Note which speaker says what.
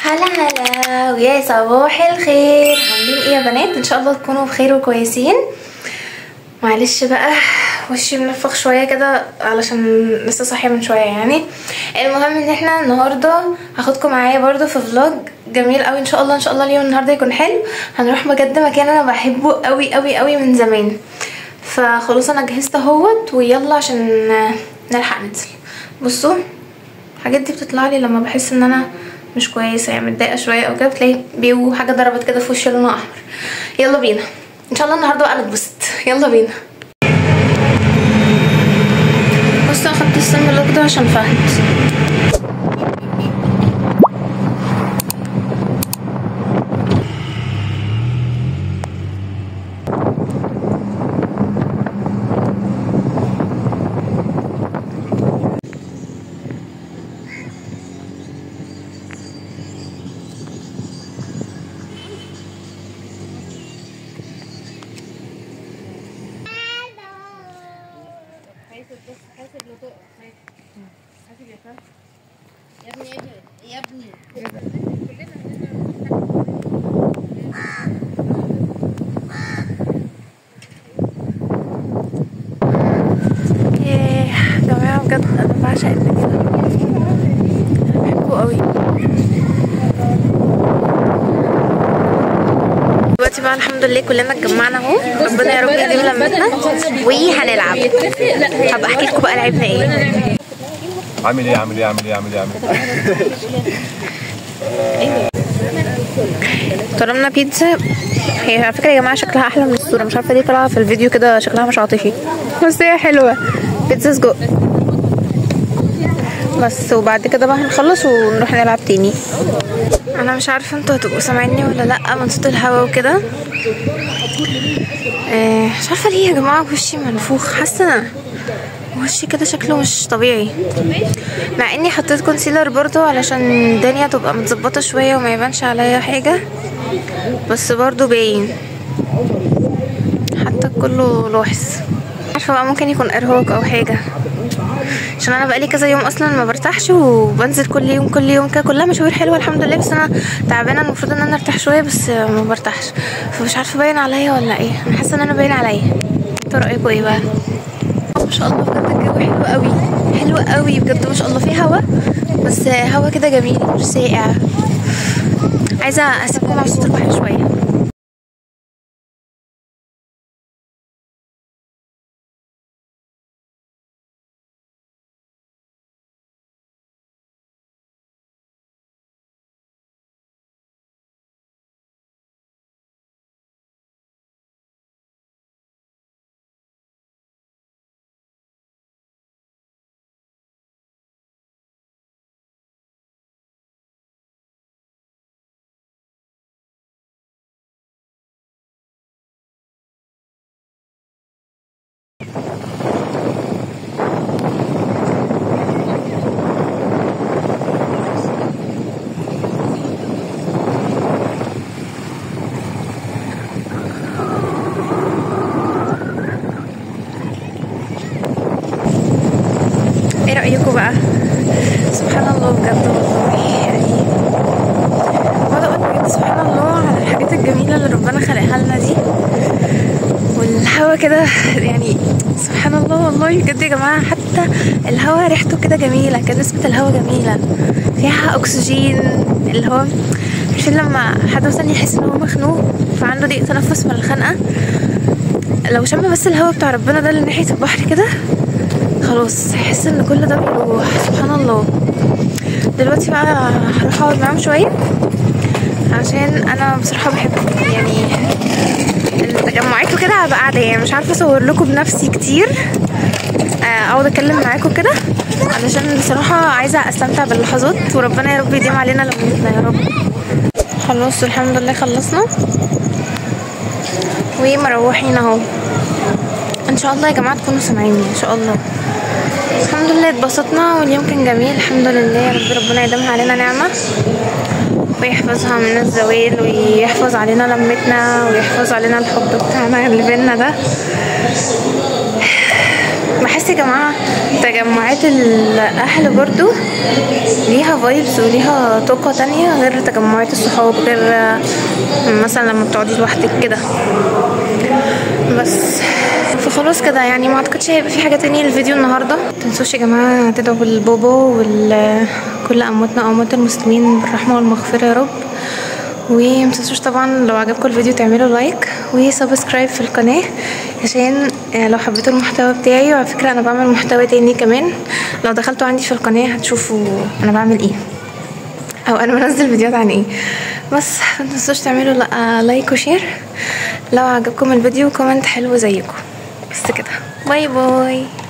Speaker 1: هلا هلا ويا صباح الخير. عاملين ايه يا بنات؟ ان شاء الله تكونوا بخير وكويسين. معلش بقى وشي منفخ شوية كده علشان لسه صاحية من شوية يعني. المهم ان احنا النهارده هاخدكم معايا برده في vlog جميل قوي ان شاء الله. ان شاء الله اليوم النهارده يكون حلو. هنروح بجد مكان انا بحبه قوي قوي قوي من زمان. فخلاص انا جهزت اهوت ويلا عشان نلحق ننزل. بصوا الحاجات دي بتطلع لي لما بحس ان انا مش كويسة يعني متضايقة شوية او كده، بتلاقي بيو حاجة ضربت كده في وشي لونها احمر. يلا بينا ان شاء الله النهارده بقى نتبسط. يلا بينا. بصوا اخدت ال sun block ده عشان فهد.
Speaker 2: يا ابني يا ابني
Speaker 1: يا جماعة بجد انا بعشق النادي ده، انا بحبه قوي. دلوقتي بقى الحمد لله كلنا اتجمعنا اهو، ربنا يا رب يديم لمتنا وهنلعب. هبقى احكي لكم بقى لعبنا ايه.
Speaker 3: عامل ايه عامل ايه عامل ايه عامل ايه عامل ايه.
Speaker 1: طلبنا بيتزا. هي على فكرة يا جماعة شكلها احلى من الصورة، مش عارفه ليه طالعه في الفيديو كده شكلها مش عاطفي، بس هي حلوة. بيتزا سجق بس. وبعد كده بقى هنخلص ونروح نلعب تاني. انا مش عارفه انتوا هتبقوا سامعيني ولا لا من صوت الهوا وكده. مش عارفه ليه يا جماعة وشي منفوخ، حاسه وشي كده شكله مش طبيعي، مع اني حطيت concealer برضو علشان الدنيا تبقى متظبطه شوية وما يبانش عليا حاجة، بس برضو باين حتى كله لاحظ. عارفه بقى ممكن يكون ارهاق او حاجة، عشان انا بقالي كذا يوم اصلا ما برتاحش وبنزل كل يوم كل يوم كده، كلها مشاوير حلوة الحمد لله، بس انا تعبانة. المفروض ان انا ارتاح شوية بس ما برتاحش، فمش عارفه باين عليا ولا ايه. انا حاسه ان انا باين عليا. انتوا رايكم ايه بقى؟ ما شاء الله بجد الجو حلو قوي حلو قوي بجد ما شاء الله. في هوا بس هوا كده جميل مش ساقع. عايزه اسيبكم مع صوت البحر شوية. ايه رأيكم بقى؟ سبحان الله بجد والله، يعني بقعد اقول بجد سبحان الله على الحاجات الجميلة اللي ربنا خلقها لنا دي، والهوا كده يعني سبحان الله والله بجد يا جماعة. حتى الهوا ريحته كده جميلة كده، نسبة الهوا جميلة فيها اكسجين. اللي هو عارفين لما حد مثلا يحس ان هو مخنوق فعنده ضيق تنفس من الخنقة، لو شم بس الهوا بتاع ربنا ده اللي ناحية البحر كده خلاص هحس ان كل ده بيروح. سبحان الله. دلوقتي بقى هروح اقعد معاهم شوية عشان انا بصراحة بحب يعني التجمعات وكده. هبقى قاعدة يعني مش عارفه اصور لكم بنفسي كتير، اقعد اتكلم معاكم كده علشان بصراحة عايزه استمتع باللحظات، وربنا يا رب يديم علينا لمتنا يا رب. خلاص الحمد لله خلصنا ومروحين اهو. ان شاء الله يا جماعة تكونوا سامعيني ان شاء الله. الحمد لله اتبسطنا واليوم كان جميل الحمد لله. يا رب ربنا يديمها علينا نعمه ويحفظها من الزوال، ويحفظ علينا لمتنا، ويحفظ علينا الحب بتاعنا اللي بينا ده. بحس يا جماعة تجمعات الاهل برضو ليها vibes وليها طاقة تانية غير تجمعات الصحاب، غير مثلا لما بتقعدي لوحدك كده. بس فخلاص كده يعني ما اعتقدش هيبقى في حاجة تانية للفيديو النهارده. متنسوش يا جماعة تدعوا لبابا وكل امواتنا واموات المسلمين بالرحمة والمغفرة يا رب. ومتنسوش طبعا لو عجبكم الفيديو تعملوا like و subscribe في القناة عشان لو حبيتوا المحتوى بتاعي. وعلى فكرة انا بعمل محتوى تاني كمان، لو دخلتوا عندي في القناة هتشوفوا انا بعمل ايه او انا بنزل فيديوهات عن ايه. بس متنسوش تعملوا like و share لو عجبكم الفيديو، comment حلو زيكم. بس كده، bye bye.